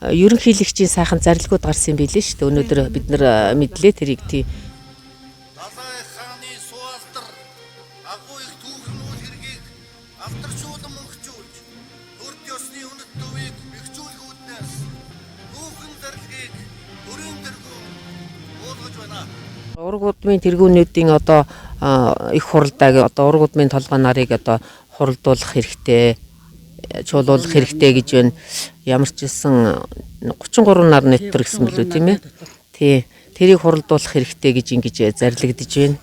Ерөнхийлөгчийн сайхан зарилгууд гарсан юм билээ шүү дээ. Өнөөдөр бид нар мэдлээ тэрийг тий. Далай хааны суалтар агуу их түүхэн үйл хэргийг алдаршуулан мөнхжүүлж төрд ёсны үнэт төвийг бэхжүүлэх үүднээс түүхэн зарлигийг төрийн тэргүүн буулгаж байна. Ураг удмын тэргүүнүүдийн одоо их хуралдааг одоо ураг удмын толгой нарыг одоо хуралдуулах хэрэгтэй, чуулуулах хэрэгтэй гэж байна. Ямар ч байсан 33 нар нэтер гэсэн билүү тийм ээ. Тий. Тэрийг хуралдуулах хэрэгтэй гэж ингэж зарлигдж байна.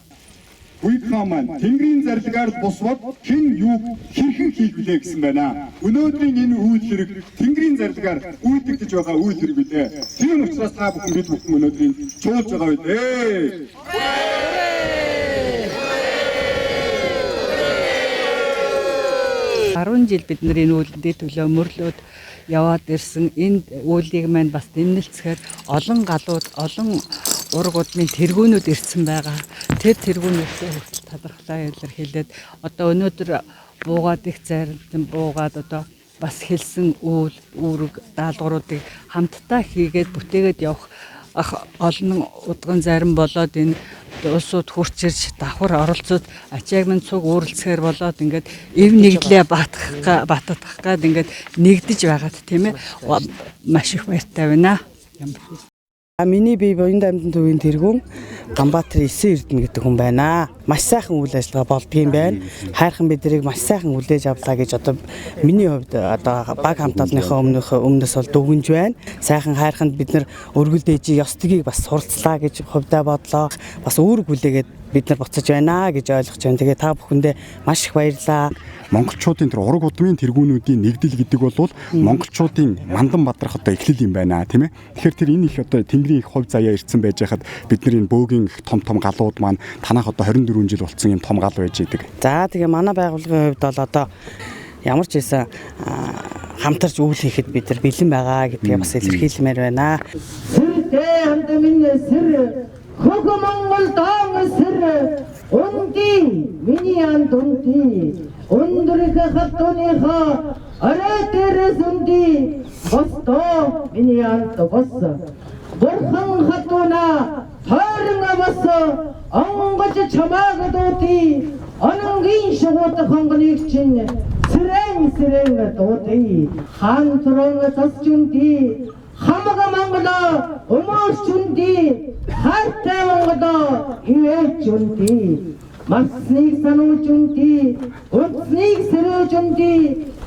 Буйдхаа маань Тэнгэрийн зарилгаар бус бод хэн юуг хэрхэн хийх вүлээ гэсэн байна. Өнөөдрийн энэ үйл хэрэг Тэнгэрийн зарилгаар үйлдэгдэж байгаа үйл хэрэг билээ. Тийм учраас та бүхэн бид бүхэн өнөөдрийн чуулж байгаа билээ. 10 жил бид нар энэ үйлдэл төлөө мөрлөөд яваад ирсэн. Энэ үйлийг маань бас нэмэлцэхээр олон галууд, олон ураг удмын тэргүүнүүд ирсэн байгаа. Тэр тэргүүнүүдтэй хүртэл талархлаа илэрхийлээд одоо өнөөдөр буугаад их зайралтан буугаад одоо бас хэлсэн үйл үүрэг даалгавруудыг хамтдаа хийгээд бүтээгээд явах ах олон удган зарим болоод энэ улсууд хурц ирж давхар оролцоод ачааг минь цуг үүрэлцэхээр болоод ингээд эв нэгдлээ батгах батдах гад ингээд нэгдэж байгаад тийм ээ маш их баяртай байна. Ямар Миний бие Буян дамжин төвийн тэргүүн Ганбаатар 9 Эрдэнэ гэдэг хүн байна. Маш сайхан үйл ажиллагаа болдгийм байна. Хайрхан бид нарыг маш сайхан хүлээж авлаа гэж одоо миний хувьд одоо баг хамт олонныхоо өмнөөс бол дүгнж байна. Сайхан хайрханд бид нар өргөлдөөжийг ёс тгийг бас суралцлаа гэж хувьдаа бодлоо. Бас үүрэг хүлээгээд бид нар буцаж байна гэж ойлгож байна. Тэгээ та бүхэндээ маш их баярлалаа. Монголчуудын тэр ураг удмын тэргүүнүүдийн нэгдэл гэдэг бол монголчуудын мандан бадрах одоо эхлэл юм байна тийм ээ. Тэгэхээр тэр энэ их одоо Тэнгэрийн их хувь заяа ирсэн байж хахад бид нар энэ бөөгийн их том том галууд маань танах одоо 24 жил болцсон юм том гал байж идэг. За тэгээ манай байгууллагын хувьд бол одоо ямар ч байсан хамтарч үйл хийхэд бид нар бэлэн байгаа гэдгээ бас илэрхийлмээр байна. Сэртэй хамт минь сэр хөх Монгол доон сэр унди миний анд унди өндөр их хатууныхаа орой дээрээс унди босдоо миний анд бос бурхан хатууна тойрон бос онгож чамааг дуудъя ононгийн шугууд хонгоныг чинь сэрэн сэрэн дуудъя хаан туран цас үнди хамаг Монголоо өмөрч үнди хайртай Монголоо ивэж үнди марсныг сануулж үнди унтсныг сэрэж үнди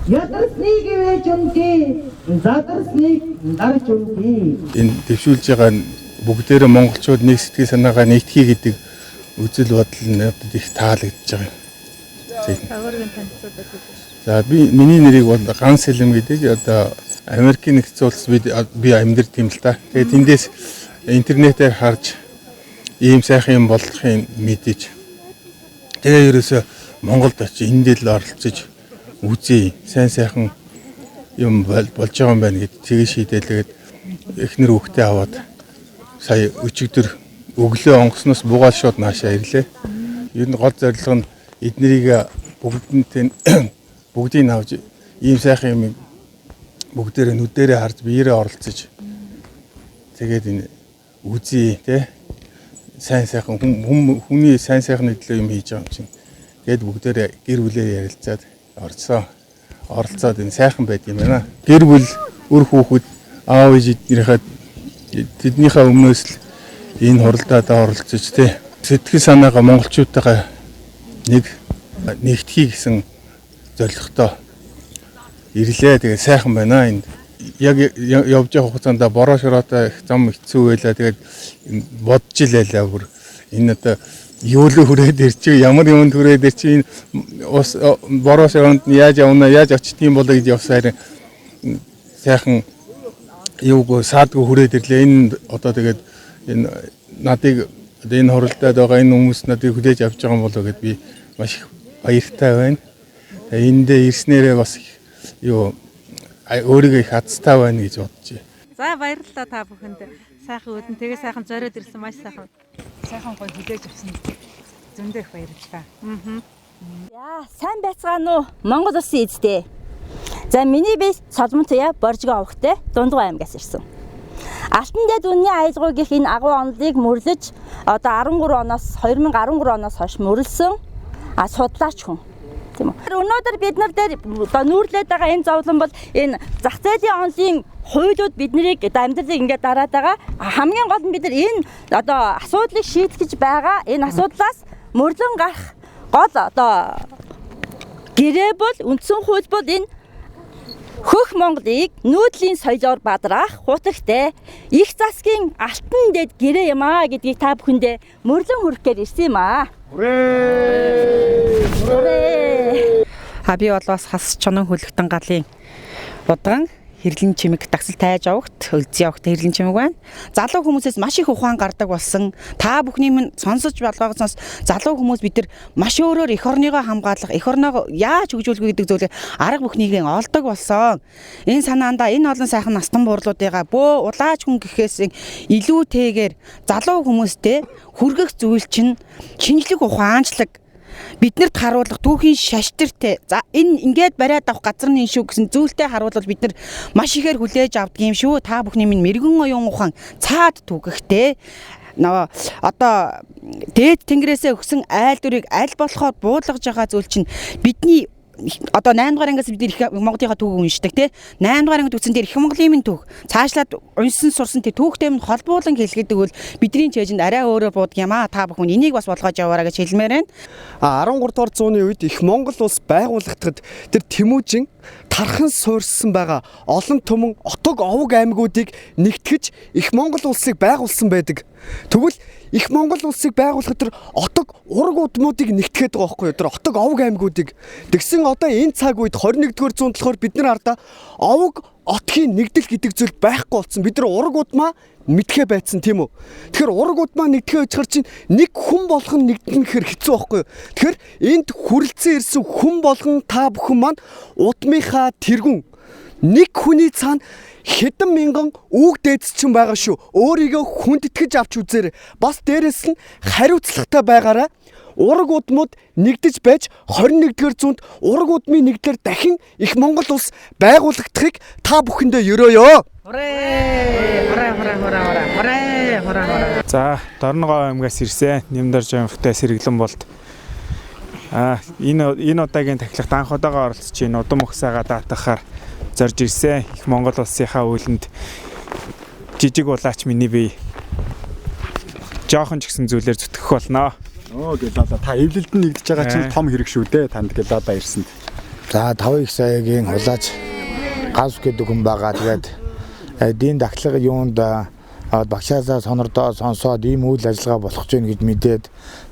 ядарсныг ивэж үнди задарсныг дарж үнди. Энэ дэвшүүлж байгаа нь бүгдээрээ монголчууд нэг сэтгэл санаагаа нэгтгэе гэдэг үзэл бодол нь надад их таалагдж байгаа юм. За би миний нэрийг бол Ган Сэлэм гэдэг одоо Америкийн нэгдсэн улс би амьдардаг юм л та. Тэгээд тэндээс интернетээр харж ийм сайхан юм болохыг мэдэж тэгээ ерөөсөө Монголд очиж энд л оролцож үзье. Сайн сайхан юм болж байгаа юм байна гэд тэгээ шийдэлгээд эхнэр хүүхдээ аваад сая өчигдөр өглөө онгоцноос буугаад шууд наашаа ирлээ. Ер нь гол зорилго нь эднэрийг бүгднтэй бүгдийг авч ийм сайхан юм бүгдээрээ нүдэрээ харж биеэрээ оролцож тэгээд энэ үзье те сайн сайхан хүний сайн сайхны төлөө юм хийж байгаа юм чинь. Тэгээд бүгдээрээ гэр бүлээр ярилцаад орцсон. Оролцоод энэ сайхан байд юм байна. Гэр бүл үр хүүхэд аав ээж эднийхээ тэднийхээ өмнөөс л энэ хуралдаад оролцож те сэтгэл санаагаа монголчуудтайгаа нэг нэгтгэе гэсэн зорилготой ирлээ. Тэгээд сайхан байна энд. Яг явж байгаа хугацаанд бороо шороотой их зам хэцүү байлаа. Тэгээд бодж илээлээ бүр энэ одоо юу л хүрээд ирчих ямар юмд хүрээд ирчих энэ ус бороо шороонд нь яаж явна яаж очт юм болоо гэж явсаар сайхан юуг саадгүй хүрээд ирлээ. Энэ одоо тэгээд энэ надыг одоо энэ хуралдаад байгаа энэ хүмүүс надыг хүлээж авч байгаа юм болоо гэд би маш их баяртай байна. Тэгээ эндээ ирснээрээ бас их юу өөрийгөө их азтай байна гэж бодож байна. За баярлалаа та бүхэнд. Сайхан үдэн тэгээ сайхан зориод ирсэн маш сайхан. Сайхан гоё хүлээж авсан. Зөндөө их баярлалаа. Яа, сайн байцгаана уу? Монгол улсын эзэдээ. За миний бие Соломон Туяа Боржигоо овогтой Дундгой аймгаас ирсэн. Алтан дэд үнний аялгау гэх энэ агуу онолыг мөрлөж одоо 13 оноос 2013 оноос хойш мөрлсөн судлаач хүн. Тийм үү. Өнөөдөр бид нар дээр одоо нүүрлээд байгаа энэ зовлон бол энэ зах зээлийн онолын хуйлууд биднийг одоо амьдралыг ингээд дараад байгаа. Хамгийн гол нь бид нар энэ одоо асуудлыг шийдэх гэж байгаа энэ асуудлаас мөрлөн гарах гол одоо гэрээ бол үндсэн хууль бол энэ Хөх Монголыг нүүдлийн соёлоор бадраах хутагтай их засгийн алтан дэд гэрээ юм аа гэдгийг та бүхэндээ мөрлөн хүргэхээр ирсэн юм аа. Хүрээ! Би бол бас хас чонон хөлөгтөн галын удган хэрлэн чимэг дагсал тайж авагт өлзий авагт хэрлэн чимэг байна. Залуу хүмүүсээс маш их ухаан гардаг болсон. Та бүхний минь сонсож болгоогоос залуу хүмүүс бид нар маш өөрөөр эх орныгоо хамгаалах, эх орноо яаж хөгжүүлэх вэ гэдэг зүйлийг арга бүхнийг олдог болсон. Энэ санаандаа энэ олон сайхан настан буурлуудыгаа бөө улаач хүн гэхээс илүүтэйгээр залуу хүмүүстэй хүргэх зүйл чинь шинжлэх ухаанчлаг биднэрт харуулах түүхийн шаштартай. За энэ ингээд бариад авах газар нь шүү гэсэн зүйлтэй харуулвал бид нар маш ихээр хүлээж авдаг юм шүү. Та бүхний минь мэрэгэн оюун ухаан цаад түгэхтэй. Нөгөө одоо дээд тэнгэрээсээ өгсөн айлдварыг аль болохоор буулгаж байгаа зүйл чинь бидний одоо 8 дугаар ангиас бид их Монголынхаа түүхийг уншдаг тий 8 дугаар ангид үтсэн дээр их Монголын минь түүх цаашлаад уншсан сурсан тий түүхтэй минь холбуулан хэлэхэд бол бидний чэйжинд арай өөрөөр буудаг юм аа. Та бүхэн энийг бас болгож яваарай гэж хэлмээр байна. 13 дугаар зууны үед их Монгол улс байгуулагдахад тэр Тэмүүжин тархан суурьсан байгаа олон түмэн отог овог аймагуудыг нэгтгэж их Монгол улсыг байгуулсан байдаг. Тэгвэл их Монгол улсыг байгуулахад тэр отог ураг удмуудыг нэгтгэхэд байгаа байхгүй юу? Тэр отог овог аймагуудыг. Тэгсэн одоо энэ цаг үед 21-р зуунд болохоор бид нар ардаа овог отгийн нэгдэл гэдэг зүйл байхгүй болсон. Бид нар ураг удмаа мэдхээ байцсан тийм үү? Тэгэхээр ураг удмаа нэгдэхээ байцгаар чинь нэг хүн болгон нэгдэн гэхэр хэцүү байхгүй юу? Тэгэхээр энд хүрэлцэн ирсэн хүн болгон та бүхэн маань удмынхаа тэргүүн нэг хүний цаана хэдэн мянган үг дээдс чинь байгаа шүү. Өөрийгөө хүндэтгэж авч үзээрэй. Бас дээрэс нь хариуцлагатай байгаарай. Ураг удмууд нэгдэж байж 21-р зуунд ураг удмын нэгдлэр дахин их Монгол улс байгуулагдахыг та бүхэндээ ерөөё. Хүрээ! Хүрээ хүрээ хүрээ хүрээ хүрээ хүрээ. За, Дорногов аймгаас ирсэн. Нэмдэр жамхтай сэргэлэн болд. Энэ удаагийн тахилгад анх удаага оролцож байна. Удам угсаага даатгахаар зорж ирсэн. Их Монгол улсынхаа үүлэнд жижиг улаач миний бие жоохон ч гэсэн зүйлээр зүтгэх болно. Өө гэлаада та эвлэлд нь нэгдэж байгаа чинь том хэрэг шүү дээ. Танд гэлаада ирсэнд. За 5 их саягийн улаач Гавс гэдэг хүн байгаа. Тэгээд эдийн дахлага юунд багшаасаа сонордоо сонсоод ийм үйл ажиллагаа болох гэж гэж мэдээд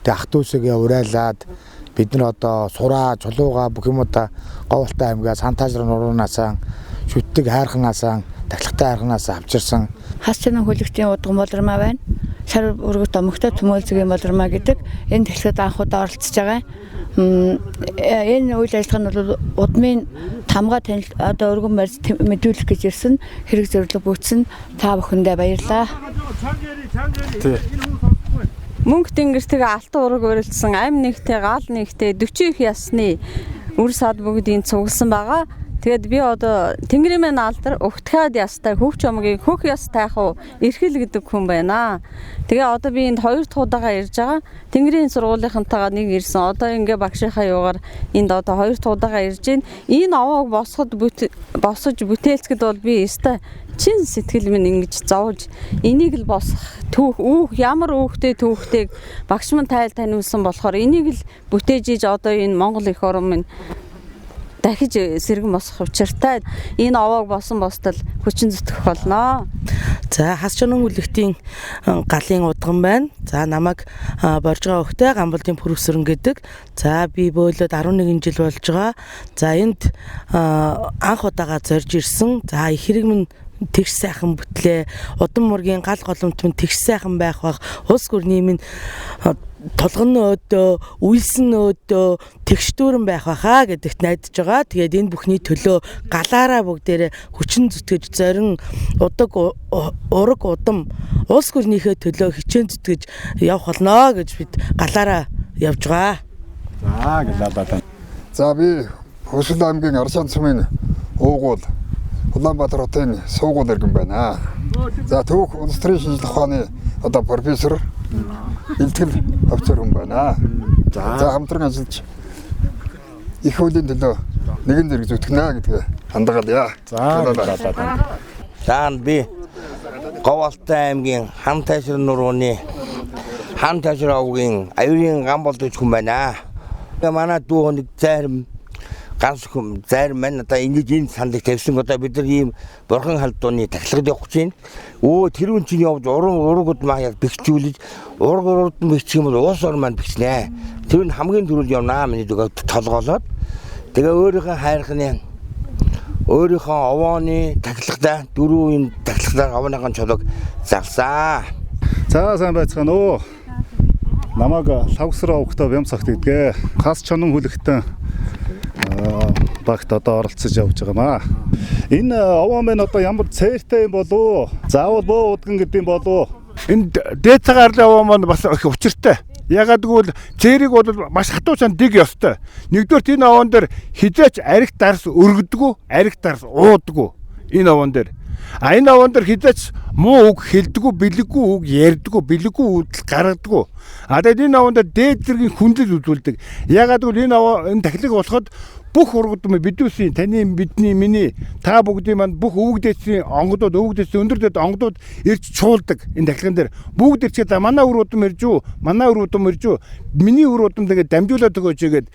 тэг ах дүүсээгээ урайлаад бид нар одоо сураа, чулууга бүх юмудаа Говьалтай аймгаас Хантаажрын нуруунаасаа шүтдэг хайрханаасаа тахилгатай хайрханаасаа авчирсан. Хас чанан хөлөгтийн удган болормаа байна. Шар өргөт омогтой төмөөлзөгийн болормаа гэдэг энэ тахилгад анх удаа оролцож байгаа. Энэ үйл ажиллагаа нь бол удмын тамга танил одоо өргөн барьж мэдүүлэх гэж ирсэн хэрэг зорилго бүтсэн. Та бүхэндээ баярлалаа. Мөнх тэнгэртэйг алтан ураг урилдсан, ам нэгтэй, гал нэгтэй 40 их ясны үр сад бүгдийг цугласан байгаа. Тэгээд би одоо Тэнгэрийн мэн алдар угтхаад ястай хөвч омгийн хөх яс тайхуу эрхэл гэдэг хүн байна. Тэгээ одоо би энд хоёр дахь удаага ирж байгаа. Тэнгэрийн сургуулийнхантайгаа нэг ирсэн. Одоо ингээ багшийнхаа юугаар энд одоо хоёр дахь удаага ирж байна. Энэ овоог босож бүтээлцэхэд бол би өстой чин сэтгэл минь ингэж зовж энийг л босох түүх үүх ямар үүхтэй түүхтэйг багш минь тайл таниулсан болохоор энийг л бүтээж иж одоо энэ Монгол эх орон минь дахиж сэргэн босох учиртай энэ овоог босон бостол хүчин зүтгэх болно. За хас чонон хүлэгтийн галын удган байна. За намайг Боржгоо өвхтэй Гамболдын пүрвсрэн гэдэг. За би бөөлөд 11 жил болж байгаа. За энд анх удаага зорж ирсэн. За их хэрэг минь тэгш сайхан бүтлээ. Удам мургийн гал голомт минь тэгш сайхан байх бах. Улс гүрний минь тулган өөдөө, үйлсэн өөдөө тэгш дүүрэн байх байхаа гэдэгт найдаж байгаа. Тэгээд энэ бүхний төлөө галаараа бүгдээрээ хүчин зүтгэж зорин удаг ураг удам улс гүрнийхээ төлөө хичээн зүтгэж явах болно гэж бид галаараа явж байгаа. За гэлаада. За би Хөсөл аймгийн Аршаан сумын Уугуул Улаанбаатар хотын суугуул иргэн байна. За түүх улс төрийн шинжлэх ухааны одоо профессор илтгэл офицер хүн байна. За хамтран ажиллаж их хуулийн төлөө нэгэн зэрэг зүтгэнэ гэдгээ хандгалъя. За За би Говьалтай аймгийн Хан тайшир нурууны Хан тайшир овгийн аюулын гам болдог хүн байна. Манай дүү нэг зарим ганц хүн зарим маань одоо ингэж энэ сандыг тавьсан одоо бид нар ийм бурхан халдууны тахилгад явах гэж байна. Өө тэрүүн чинь явж уран ургууд маа яг бэхжүүлж ураг урууд нь бэхжих юм бол уус ор маань бэхжнэ. Тэр нь хамгийн түрүүнд явнаа миний зүг толгоолоод тэгээ өөрийнхөө хайрхны өөрийнхөө овооны тахилгадаа дөрвөн тахилгадаар овооныхон чулууг залсаа. За сайн байцгаана уу. Намайг Лавгсар овогтой Бямцагт гэдгээ. Хас чонон хүлэгтэн багт одоо оролцож явж байгаа маа. Энэ овоо маань одоо ямар цээртэй юм болов? Заавал бөө удган гэдэг юм болов? Энэ дээд цагаан арлын овоо маань бас их учиртай. Ягаад гэвэл цээрийг бол маш хатуу сан дэг ёстой. Нэгдүгээр энэ овоон дээр хизээч ариг дарс өргөдгөө, ариг дарс уудаггүй энэ овоон дээр. А энэ овоон дээр хизээч муу үг хэлдэггүй, бэлэггүй үг ярьдаггүй, бэлэггүй үйлдэл гаргадаггүй. А тэгээд энэ овоон дээр дээд зэргийн хүндлэл үзүүлдэг. Ягаад гэвэл энэ овоо энэ тахилга болоход бүх ургадам бидүүсийн таны бидний миний та бүгдийн манд бүх өвөг дээдсийн онгодууд өвөг дээдсийн өндөр дээд онгодууд ирж чуулдаг энэ тахилган дээр бүгд ирчээ за манай үр удам ирж үү манай үр удам ирж үү миний үр удамд ингээд дамжуулаад өгөөч гээд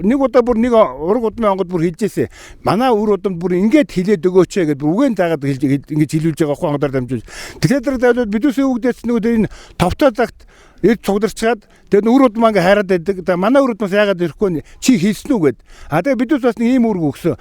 нэг удаа бүр нэг ураг удмын онгод бүр хэлжээсэ манай үр удамд бүр ингээд хилээд өгөөч гээд бүр үгэн заагаад ингэж хилүүлж байгаа байхгүй онгодоор дамжуулж тэгэхээр тэр дамжуулаад бидүүсийн өвөг дээдс нөгөө тэр энэ товтой цагт ирж цугдарчаад тэгээд үр удмаа ингээ хайраад байдаг. За манай үр удмаас яагаад ирэхгүй чи хийсэн үү гэд. А тэгээд бидүүс бас нэг ийм үүрэг өгсөн.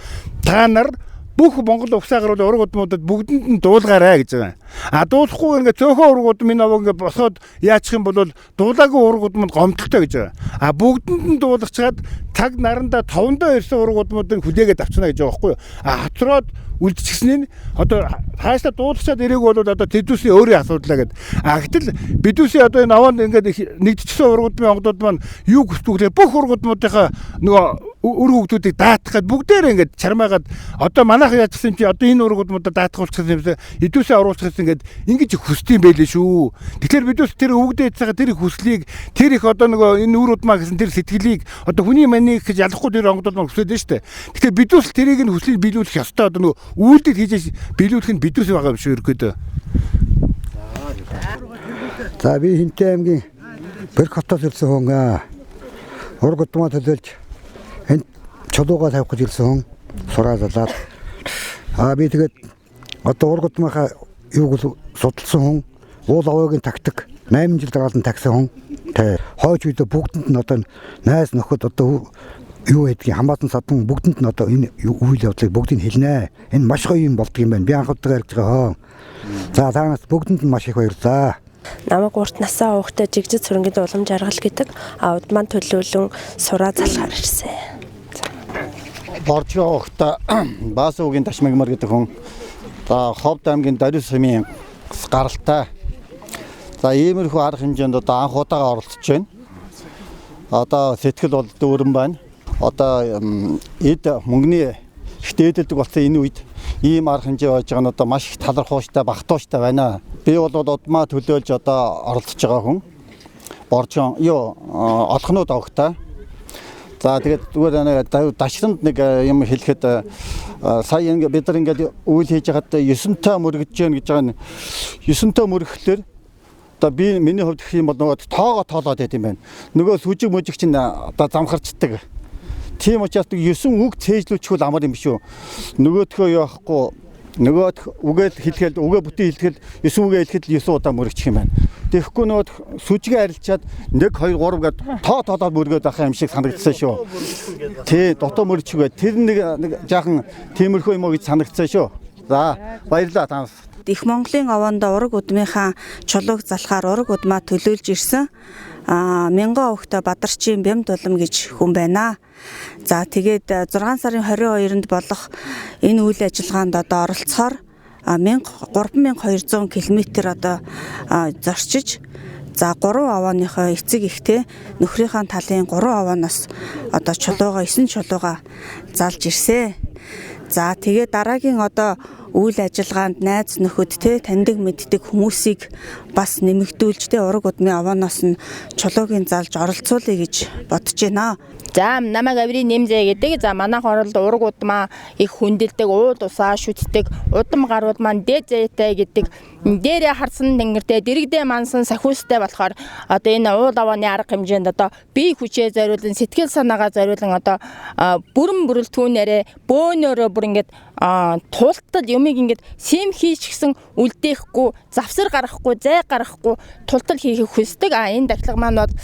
Та нар бүх Монгол угсаа гаруул ураг удмуудад бүгдэнд нь дуулгаарай гэж байгаа. А дуулахгүй ингээ цөөхөн ураг удам энэ овоо ингээ босоод яачих юм бол дуулаагүй ураг удмууд гомдолтой гэж байгаа. А бүгдэнд нь дуулгачаад цаг нарандаа товондоо ирсэн ураг удмуудыг хүлээгээд авчна гэж байгаа байхгүй юу? А хоцроод үлдчихсэн нь одоо хаашаа дуулгачаад ирээг бол одоо тэдүүсийн өөрийн асуудал гэдэг. А гэтэл бидүүсийн одоо энэ овоонд ингээд нэгдчихсэн ураг удмын онгодууд маань юу хүсдэг вэ? Бүх ураг удмуудынхаа нөгөө үр хөвгүүдийг даатгах гээд бүгдээрээ ингээд чармаагаад одоо манайх яажсан юм чи одоо энэ ураг удмуудаа даатгуулчихсан юмсаа эдүүсээ оруулчихсан ингээд ингэж хүсдэг юм байлээ шүү. Тэгэхээр бидүүс тэр өвгдээ эцэгээ тэр их хүслийг тэр их одоо нөгөө энэ үр удмаа гэсэн тэр сэтгэлийг одоо хүний манийг гэж ялахгүй тэр онгодууд маань хүсээд байна шүү дээ. Тэгэхээр бидүүс тэрийг нь хүслийг биелүүлэх ёстой одоо нөгөө үйлдэл хийж биелүүлэх нь бидүүс байгаа юм шүү ерөөдөө. За би Хинтээ аймгийн Бэрх хотоос ирсэн хүн аа. Ураг удмаа төлөөлж энд чулуугаа тавих гэж ирсэн хүн сураа залаад аа би тэгээд одоо ураг удмынхаа юуг судалсан хүн уул овоогийн тактик 8 жил дараалан тагсан хүн тэ хойч үедээ бүгдэнд нь одоо найз нөхөд одоо юу гэдгийг хамаатан садан бүгдэнд нь одоо энэ үйл явдлыг бүгдийг хэлнэ. Энэ маш гоё юм болдго юм байна. Би анх удаага ярьж байгаа хоо. За таанаас бүгдэнд нь маш их баярлалаа. Намайг урт насаа уухтай жигжид сүрэнгэнд улам жаргал гэдэг удман төлөөлөн сураа залхаар ирсэн. Боржоо огта Баасуугийн Ташмагмар гэдэг хүн. За Ховд аймгийн Дариус хэмийн гаралтай. За иймэрхүү арга хэмжээнд одоо анх удаага оролцож байна. Одоо сэтгэл бол дүүрэн байна. Одоо эд мөнгөний их дээдэлдэг болсон энэ үед ийм арга хэмжээ байж байгаа нь одоо маш их талархууштай, багтууштай байна. Би бол удмаа төлөөлж одоо оролцож байгаа хүн. Боржон юу олхнууд огтой. За тэгээд зүгээр нэг дашрамд нэг юм хэлэхэд сая ингээ бид нар ингээд үйл хийж байхад 9-тэй мөргөж гэн гэж байгаа нь 9-тэй мөргөхлөөр одоо би миний хувьд гэх юм бол нөгөө тоогоо тоолоод байт юм байна. Нөгөө сүжиг мүжиг чинь одоо замхарчдаг. Тийм учраас 9 үг цээжлүүлчихвэл амар юм биш үү. Нөгөөдхөө яахгүй нөгөөд үгээл хэлэхэл үгээ бүтэн хэлэхэл 9 үгээ хэлэхэд 9 удаа мөрөгчих юм байна. Тэгэхгүй нөгөө сүжгээ арилчаад 1 2 3 гэд тоо тоолоод мөргөөд байх юм шиг санагдсан шүү. Тий, дотоо мөрчихгээ. Тэр нэг нэг жаахан тиймэрхүү юм уу гэж санагдсан шүү. За, баярлалаа танаас. Их Монголын овоондоо ураг удмынхаа чулууг залхаар ураг удмаа төлөөлж ирсэн. Мянган овогтой Бадарчийн Бямд улам гэж хүн байна. За тэгээд 6 сарын 22-нд болох энэ үйл ажиллагаанд одоо оролцохоор 3200 км одоо зорчиж за 3 овооныхоо эцэг ихтэй нөхрийнхээ талын 3 овооноос одоо чулуугаа 9 чулуугаа залж ирсэн. За тэгээ дараагийн одоо үйл ажиллагаанд найз нөхөд те таньдаг мэддэг хүмүүсийг бас нэмэгдүүлж те ураг удмын овооноос нь чулуугийн залж оролцуулъя гэж бодож байна. За намайг Авирын Нэмзэ гэдэг. За манайх оролд ураг удмаа их хүндэлдэг, уул усаа шүтдэг, удам гарууд маань дээд зээтэй гэдэг. Дээрээ харсан тэнгэртэй, дэрэгдээ мансан сахиустай болохоор одоо энэ уул авааны арга хэмжээнд одоо бие хүчээ зориулан, сэтгэл санаагаа зориулан одоо бүрэн бүрэлдэхүүнээрээ бөөнөөрөө бүр ингээд тултал юмыг ингээд сим хийж гисэн үлдээхгүй, завсар гаргахгүй, зай гаргахгүй тултал хийхийг хүсдэг. А энэ дахилга маань бол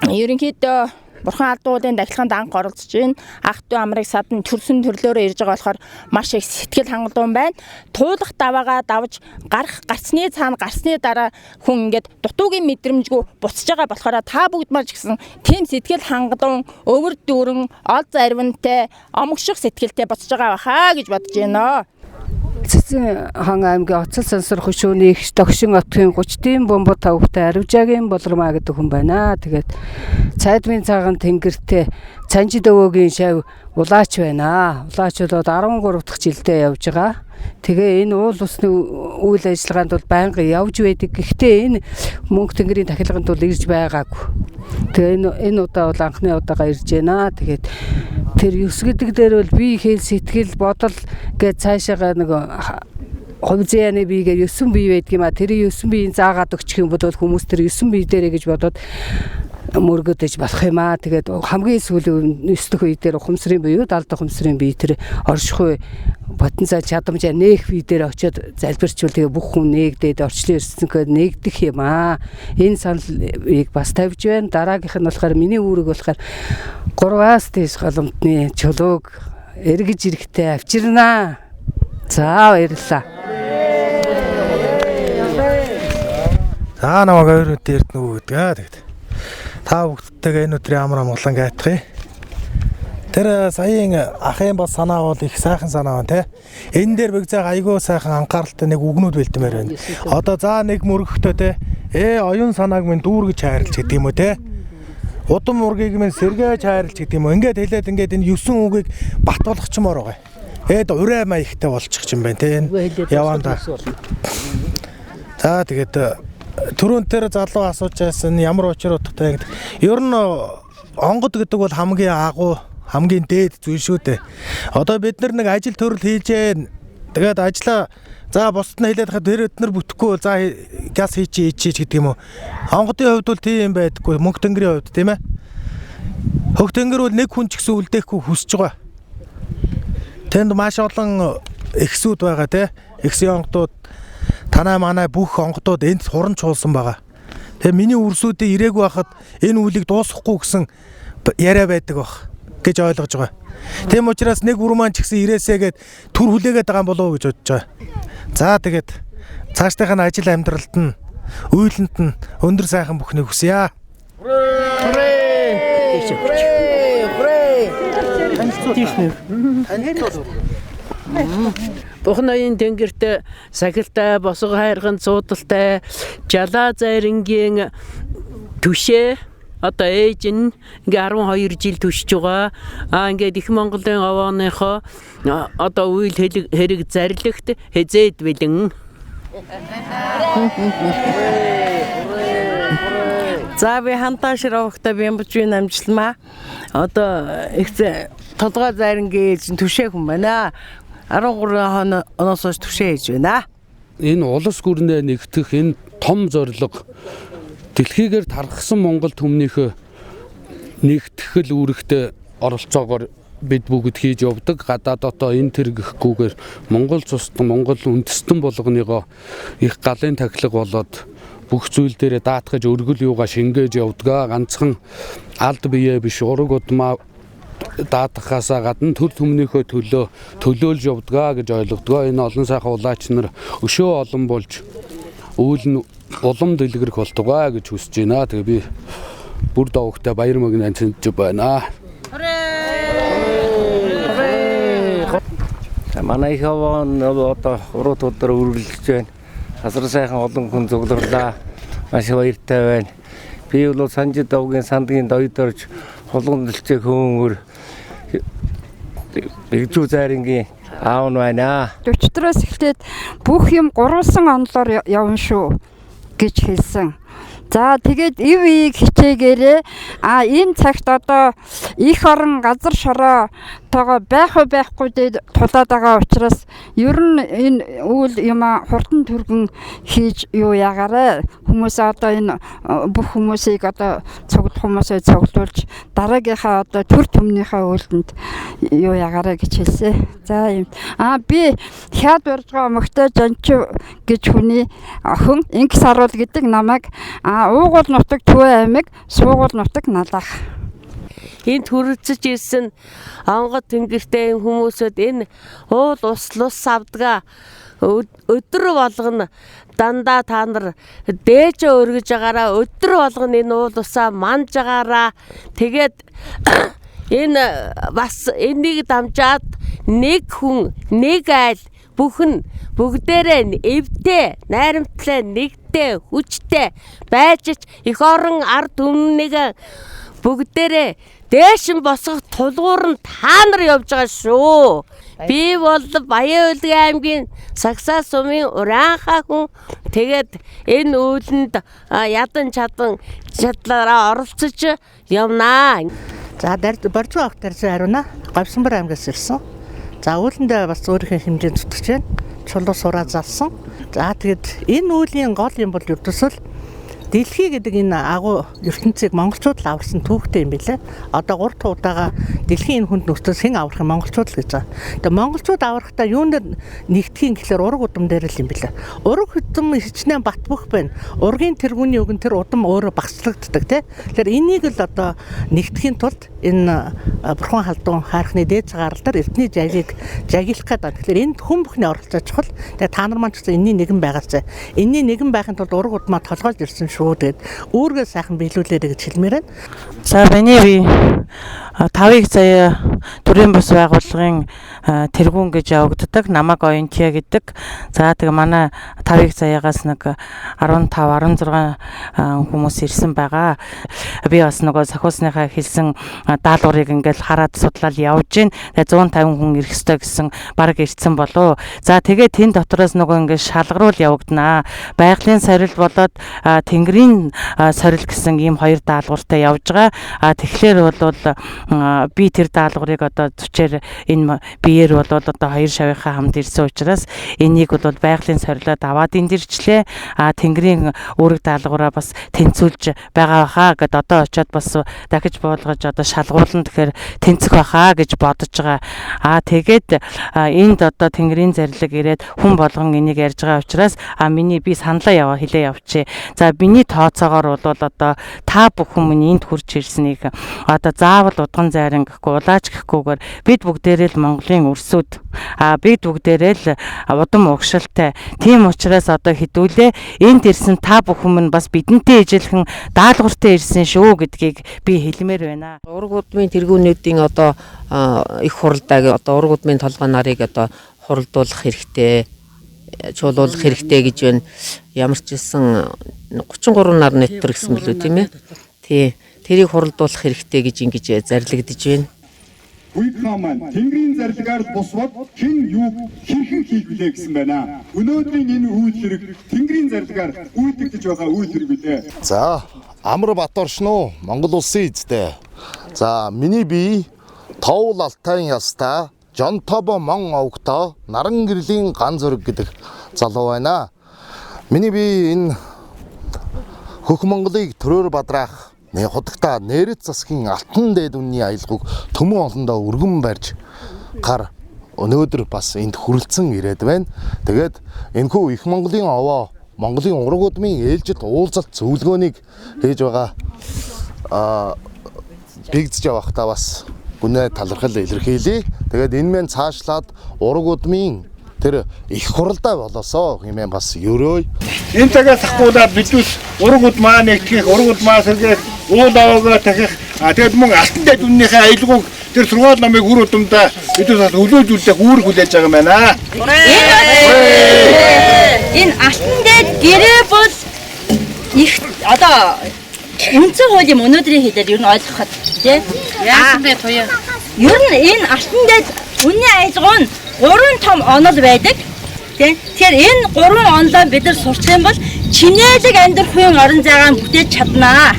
ерөнхийдөө Бурхан албан уулын дахилгаанд анх оролцож байна. Ах トゥ амрыг садан төрсөн төрлөөрөө ирж байгаа болохоор маш их сэтгэл хангалуун байна. Туулах даваагаа давж гарах гарцны цаана гарсны дараа хүн ингээд дутуугийн мэдрэмжгүй буцаж байгаа болохоор та бүгд маань ч гэсэн тийм сэтгэл хангалуун, өвөр дүүрэн, ол зарвинтай, омгших сэтгэлтэй буцаж байгаа баха гэж бодож байна. Цэцэн хан аймгийн Оцол сансар хөшөөний их догшин отгийн 30-ийн бомбо тавхтай Аривжаагийн Болормаа гэдэг хүн байна. Тэгээд цайдмын цагаан тэнгэртэй Цанжид өвөөгийн шав улаач байна. Улаач бол 13 дахь жилдээ явж байгаа. Тэгээ энэ уул усны үйл ажиллагаанд бол байнга явж байдаг. Гэхдээ энэ мөнх тэнгэрийн тахилганд бол ирж байгаагүй. Тэгээ энэ удаа бол анхны удаага ирж байна. Тэгээд тэр ёс гэдэг дээр бол бие хэл сэтгэл бодол гэж цаашаага нэг хувь зээний биегээ 9 бие байдаг юм а. Тэр 9 биеийн заагаад өгчих юм бол хүмүүс тэр 9 бие дээрээ гэж бодоод мөргөдөж болох юм аа. Тэгээд хамгийн сүүлийн 9 дэх үе дээр ухамсарын буюу 70 дахь ухамсарын бие тэр оршихуй потенциал чадамжаа нээх бие дээр очиод залбирчвал тэгээ бүх хүн нээгдээд орчлон ертөнцөд нээгдэх юм аа. Энэ саналыг бас тавьж байна. Дараагийнх нь болохоор миний үүрэг болохоор 3-аас дээш голомтны чулууг эргэж ирэхтэй авчирнаа. За баярлалаа. За намайг ойрын дээрд нөгөө гэдэг аа тэгэд. Та бүгдтэйгээ энэ өдрийн амар амгалан гайтгая. Тэр саяын ахын бас санаа бол их сайхан санаа байна те. Энэ дээр бэгзээг айгүй сайхан анхааралтай нэг үгнүүд бэлдмээр байна. Одоо за нэг мөргөхдөө те. Оюун санааг минь дүүргэж хайрлж гэдэг юм уу те. Удам мургийг минь сэргээж хайрлж гэдэг юм уу. Ингээд хэлээд ингээд энэ 9 үгийг бат болгочмоор байгаа. Эд урай маягтай болчих юм байна те. Яваанда. За тэгээд түрүүн тэр залуу асууж байсан ямар учир утгатай гэдэг. Ер нь онгод гэдэг бол хамгийн агуу, хамгийн дээд зүйл шүү дээ. Одоо бид нар нэг ажил төрөл хийж гэн. Тэгээд ажлаа за бусд нь хэлээд хахад тэр өднөр бүтэхгүй за газ хийчих гэдэг юм уу. Онгодын хувьд бол тийм байдаггүй. Мөнх тэнгэрийн хувьд тийм ээ. Хөх тэнгэр бол нэг хүн ч гэсэн үлдээхгүй хүсэж байгаа. Тэнд маш олон эгсүүд байгаа тий. Эгсийн онгодууд танай манай бүх онгодууд энд хуран чуулсан байгаа. Тэгээ миний үрсүүдээ ирээгүй байхад энэ үлийг дуусгахгүй гэсэн яриа байдаг бах гэж ойлгож байгаа. Тийм учраас нэг үр маань ч гэсэн ирээсээ гэд түр хүлээгээд байгаа юм болов уу гэж бодож байгаа. За тэгээд цаашдынх нь ажил амьдралд нь уйланд нь өндөр сайхан бүхнийг хүсье. Бухан аян тэнгэрт сахилтай, босго хайрхан цуудалтай, жалаа зайрангийн түшээ одоо ээж нь ингээ 12 жил түшж байгаа. Аа ингээд их Монголын овооныхоо одоо үйл хэрэг зарлагт хезээд бэлэн. За би хантаа ширавхтай бямбжийн амжилмаа. Одоо их толгой зайрангийн ээж нь түшээ хүн байна. 13 оноос хойш түшээ хийж байна. Энэ улс гүрнээ нэгтгэх энэ том зорилго дэлхийгээр тархсан Монгол түмнийхөө нэгтгэл үүрэгтэй оролцоогоор бид бүгд хийж явдаг. Гадаад одоо энэ тэр гэхгүйгээр Монгол цусд Монгол үндэстэн болгоныгоо их галын тахилга болоод бүх зүйл дээрээ даатгаж өргөл юугаа шингээж явдаг. Ганцхан алд бие биш ураг удмаа даатгахаасаа гадна төр түмнийхөө төлөө төлөөлж явдгаа гэж ойлгодгоо. Энэ олон сайхан улаач нар өшөө олон болж үйл нь улам дэлгэрэх болтугай гэж хүсэж байна. Тэгээ би бүр довгтой баяр мөгн анцж байна. Манай их овоон одоо уруу өдөр үргэлжлэж байна. Асар сайхан олон хүн цугларлаа. Маш баяртай байна. Би бол Санжид овгийн сандгийн доёд орж хулган дэлчээ хөөнгөр Бэгзүү зайрынгийн аав нь байна. 44-өөс эхлээд бүх юм гурвалсан онолоор явна шүү гэж хэлсэн. За тэгээд ив ийг хичээгээрээ энэ цагт одоо их орон газар шороотойгоо байх уу байхгүй дээр тулаад байгаа учраас ер нь энэ үйл юм хурдан түргэн хийж юу ягаарэ хүмүүс одоо энэ бүх хүмүүсийг одоо цуглах хүмүүсээ цуглуулж дараагийнхаа одоо төр түмнийхээ үйлдэнд юу ягаарэ гэж хэлсэн. За юм. Би хяад барьж байгаа мөхтэй Жанчив гэж хүний охин Инг Саруул гэдэг намайг уугуул нутаг Түвэ аймаг, суугуул нутаг Налаах. Энд хүрэлцэж ирсэн онгод тэнгэртэй хүмүүсүүд энэ уул ус лус авдгаа өдөр болгоно дандаа та нар дээжээ өргөж байгаараа өдөр болгоно энэ уул усаа манж байгаараа тэгээд энэ бас энийг дамжаад нэг хүн нэг айл бүхэн бүгдээрээ эвтэй найрамтлаа нэгтэй хүчтэй байж эх орон ард түмнийг бүгдээрээ дээш нь босгох тулгуур нь та нар явж байгаа шүү. Би бол Баян-Өлгөн аймгийн Сагсаа сумын Ураанхай хүн. Тэгээд энэ үүлэнд ядан чадан чадлаараа оролцож явнаа. За Боржуу авт тарьсан ариуна Говьсанбар аймгаас ирсэн. За үүлэндээ бас өөрийнхөө хэмжээнд зүтгэж байна. Чулуу сураа залсан. За тэгэд энэ үүлийн гол юм бол ердөөсөө дэлхий гэдэг энэ агуу ертөнцийг монголчууд л аварсан түүхтэй юм билээ. Одоо 3 дахь удаага дэлхийн энэ хүнд нөхцөөс хэн аврах юм монголчууд л гэж байгаа. Тэгээ монголчууд аврахтаа юун дээр нэгтгэхийн гэхлээр ураг удам дээр л юм билээ. Ураг удам хичнээн бат бөх байна. Ургийн тэргүүний үг нь тэр удам өөрөө багцлагддаг тий. Тэгэхээр энийг л одоо нэгтгэхийн тулд энэ Бурхан халдун хайрхны дээд цагаан арал дээр эрдний жагийг жагилах гэдэг. Тэгэхээр энд хүн бүхний оролцоо чухал. Тэгээ та нар маань ч гэсэн энэний нэгэн байгаасай. Энэний нэгэн байхын тулд ураг удмаа толгойлж ирсэн шүү. Тэгээд үүргээ сайхан биелүүлээрэй гэж хэлмээр байна. За миний бие тавыг заяа төрийн бус байгууллагын тэргүүн гэж явагддаг. Намаг Оюнтия гэдэг. За тэгээ манай тавыг заяагаас нэг 15 16 хүмүүс ирсэн байгаа. Би бас нөгөө сахиусныхаа хэлсэн даалгаврыг ингээл хараад судлаад явж гин. Тэгээ 150 хүн ирэх ёстой гэсэн баг ирсэн болов. За тэгээ тэн дотроос нөгөө ингээд шалгаруул явагдана. Байгалийн сорил болоод тэнгэрийн сорил гэсэн ийм хоёр даалгавартай явж байгаа. А тэгэхээр бол би тэр даалгаврыг одоо зүчээр энэ биеэр бол одоо хоёр шавынхаа хамт ирсэн учраас энийг бол байгалийн сорилоод аваад энд ирчлээ. А тэнгэрийн үүрэг даалгавраа бас тэнцвүүлж байгаа баха гэд одоо очиод бас дахиж буулгаж одоо шалгуулна тэгэхээр тэнцэх баха гэж бодож байгаа. А тэгээд энд одоо тэнгэрийн зарлиг ирээд хүн болгон энийг ярьж байгаа учраас а миний би саналаа яваа хэлээ явчихъя. За миний тооцоогоор бол одоо та бүхэн минь энд хурж ирснийг одоо заавал удган зайран гэхгүй улаач гэхгүйгээр бид бүгдээрээ л Монголын өрсүүд а бид бүгдээрээ л удам угшилтай. Тийм учраас одоо хэдүүлээ энд ирсэн та бүхэн минь бас бидэнтэй ижилхэн даалгавартай ирсэн шүү гэдгийг би хэлмээр байна. Ураг удмын тэргүүнүүдийн одоо их хуралдааг одоо ураг удмын толгой нарыг одоо хуралдуулах хэрэгтэй, чуулуулах хэрэгтэй гэж байна. Ямар ч байсан 33 нар нэтер гэсэн мөлөө тийм ээ. Тий. Тэрийг хуралдуулах хэрэгтэй гэж ингэж зарлигдж байна. Буйхан маань Тэнгэрийн зарлагаар бус бод хэн юуг хэрхэн хийх вүлээ гэсэн байна. Өнөөдрийн энэ үйл хэрэг Тэнгэрийн зарлагаар үйлдэгдэж байгаа үйл хэрэг билээ. За, Амар Баторшноо Монгол улсын эзэдээ. За, миний бие Тоул Алтайн ястаа Жонтобо Мон овгтоо Наран гэрлийн ган зөрөг гэдэг залуу байна. Миний бие энэ хөх Монголыг төрөөр бадраах худагта нээрэт засгийн алтан дээд үнний аялгауг төмөн олондоо өргөн барьж гар өнөөдөр бас энд хүрэлцэн ирээд байна. Тэгээд энэхүү их Монголын овоо Монголын ураг удмын ээлжит уулзалт зөвлөгөөнийг хийж байгаа бэгдэж явахдаа бас гүнээ талархал илэрхийлье. Тэгээд энэ мэн цаашлаад ураг удмын тэр их хуралдаа болоосоо хэмээн бас өрөөе. Энэ цагаас ахгуулаад биднээс ураг удмаа нэгтгэх, ураг удмаа сэргээх, уул аваагаа тахих, тэгээд мөн алтан дээд үннийхээ аялгауг тэр сургаал номыг үр удамдаа биднээс бас өлөөжүүлэх үүрэг хүлээж байгаа юм байна. Энэ алтан дээд гэрээ бол их одоо үндсэн хууль юм өнөөдрийн хэлээр ер нь ойлгоход тий. Яасан бэ туяа? Ер нь энэ алтан дээд Үнний аялгау нь 3 том онол байдаг. Тэ? Тэгэхээр энэ 3 онолоо бид нар сурчих юм бол чинээлэг амьдрахын орон зайгаа бүтээж чаднаа.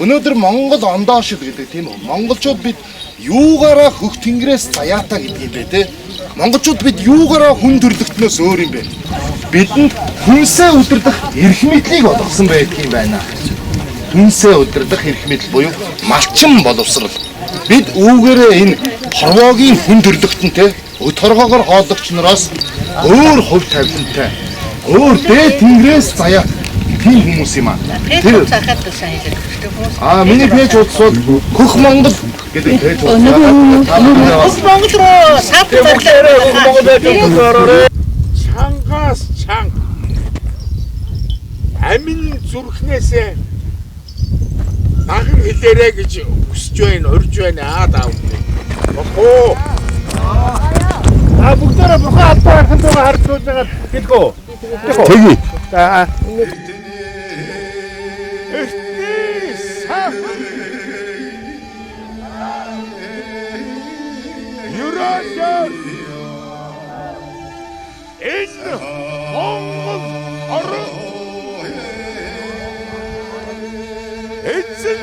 Өнөөдөр Монгол ондоошил гэдэг тийм үү? Монголчууд бид юугаараа хөх тэнгэрээс заяатай гэдэг юм бэ те? Монголчууд бид юугаараа хүн төрлөختнөөс өөр юм бэ? Бидэнд хүнсээ удирдах эрх мэдлийг олгосон байдаг юм байна. Хүнсээ удирдах эрх мэдэл буюу малчин боловсрал. Бид үүгээрээ энэ хорвоогийн хүн төрлөختөнтэй өт хоргоогоор хооллогч нараас өөр хувь тавилантай, өөр дээд тэнгэрээс заяа тийм хүмүүс юм аа. Тэр захаад сайн хэлээд өгчтэй хүмүүс. Аа миний пэйж хуудас бол Хөх Монгол гэдэг пэйж хуудас. Хөх Монгол руу саад зарлаа. Чангаас чанга амин зүрхнээсээ даган хэлээрэй гэж хүсэж байна, урьж байна аа даав. Болох уу? А бүгдээрээ бурхан албан архан руугаа харж сууж байгаа хэлэх үү? Тэгье. За. Эртний сайхан Ерөөлөөр энэ Монгол орон эзэн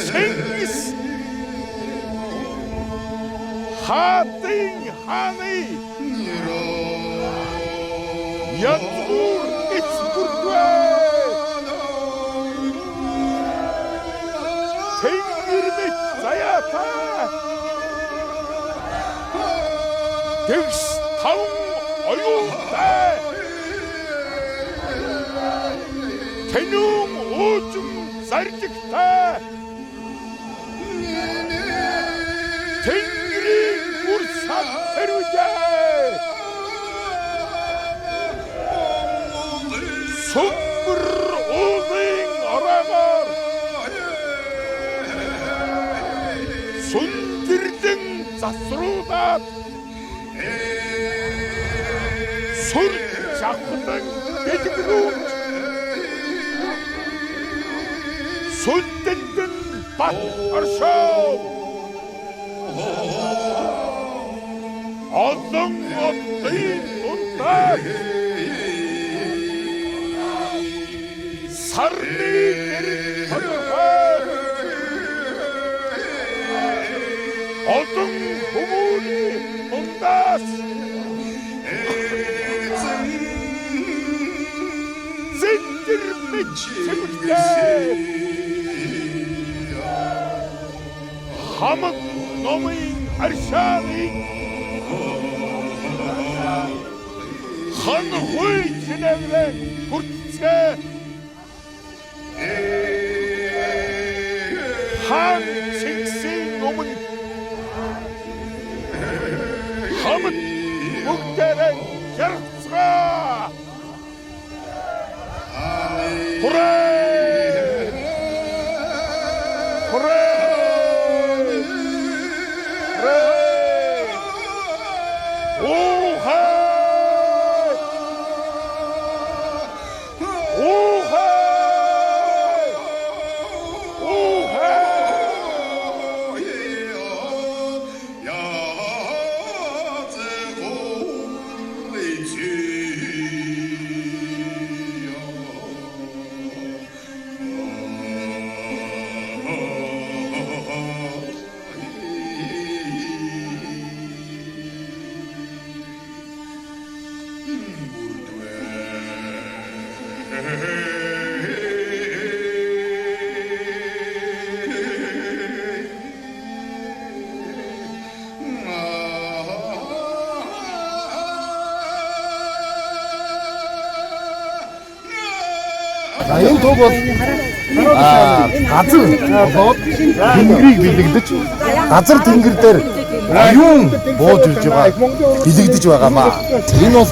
Чингис хаатын хааны ядгуур эц бүрдвэ тэнгэр мэт заяатай тэгс таван оюунтай тэнүүн уужим зардигтай тэнгэрийн үр сад тэрвэжээ сүмбэр уулын ороогоор сүндэрлэн засруулаад сүр жавхлан дэлгэрүүлж сүндэндэн бат оршов олон одын дундаас сарны дэрэг тодорхой олон хүмүүний дундаас зэндэр мэт цэмэгтэй хамаг номын аршааныг хан хуй чинэвлэн хүртцгээ хаан Чингисийн өмнө хамт бүгдээрээ жаргацгаа. Хүрээ! Хүрээ! Хүрээ! Уухай! Уухай! Уухай! За энэ төв бол газар болоод тэнгэрийг бэлэгдэж газар тэнгэр дээр оюун бууж ирж байгаа бэлэгдэж байгаамаа. Энэ бол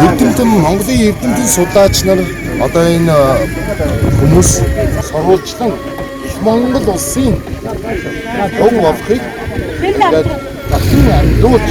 эрдэмтэн Монголын эрдэмтэн судлаач нар одоо энэ хүмүүс сурвалжлан их Монгол улсын төв болохыг ингээд дахин ангилуулж